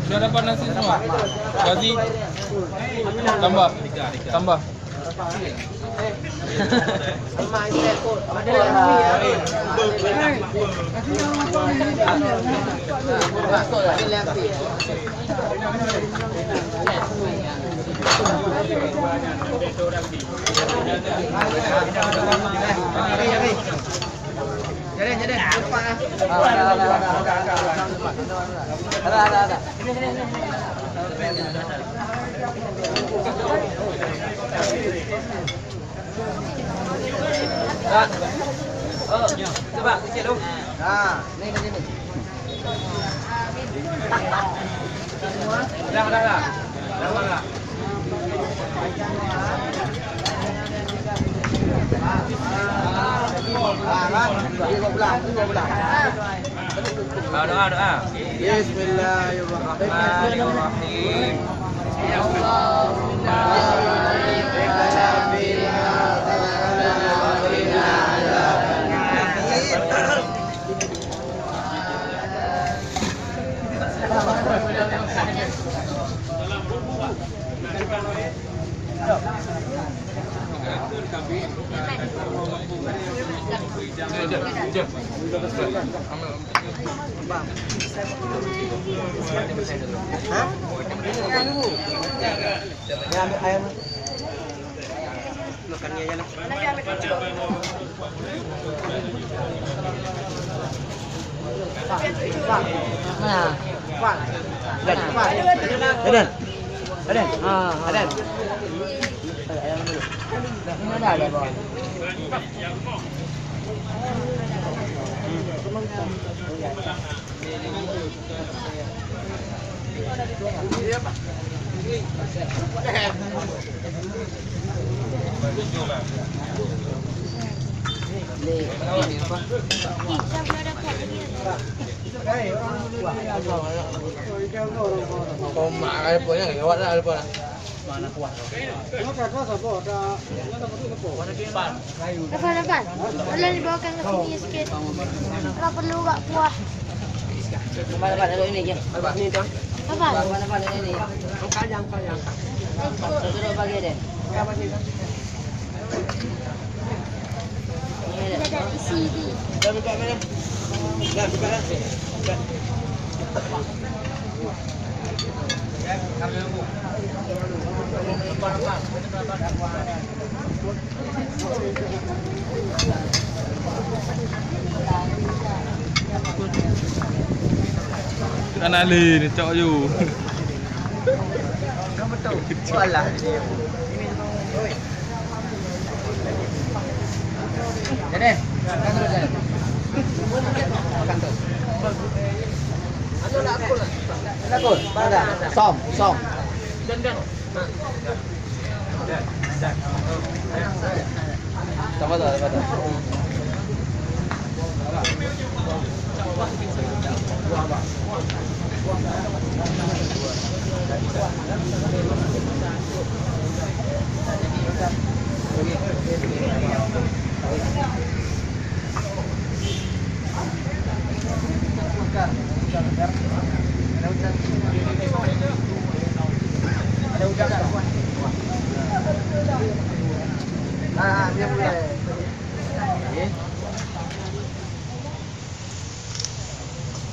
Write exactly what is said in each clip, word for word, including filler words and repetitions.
Sudah dapat nasi semua? Gazi, tambah, tambah. Jalan, jalan. Lepas, ah. Ada, ada, ada. Nah, ni, ni, ni. Doa, doa, doa. Bismillahirrahmanirrahim. Nah. Adan. Adan. Ah, ah. Adan. Ini ada, ada, Bang. Oh, mak, ada pun yang lewat lah, ada pun. Nampak, nampak. Boleh dibawakan ke sini sikit. Kalau perlu agak kuah. Nampak, nampak, duduk ini je. Nampak, nampak, duduk ini. Duduk bagi dia. Ini ada isi di. Kan alih ni cok you. Kan betul. Soalah dia. Jadi, makan terus, jadi. Makan terus. Anu nak aku lah. Nak aku. Mana? Som, som. Dan, dan. Sama tak, sama tak.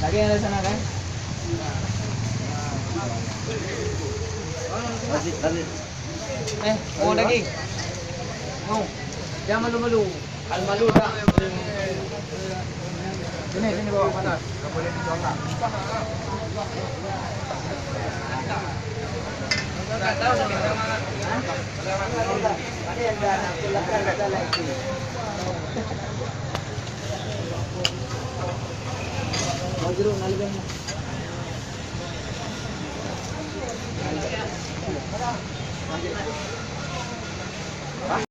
Lagi yang ada sana kan? Lanjut, lanjut. Eh, oh lagi. Oh, jangan malu-malu. Al-malu dah. Sini, sini bawa panas. Jeruk nak lebih.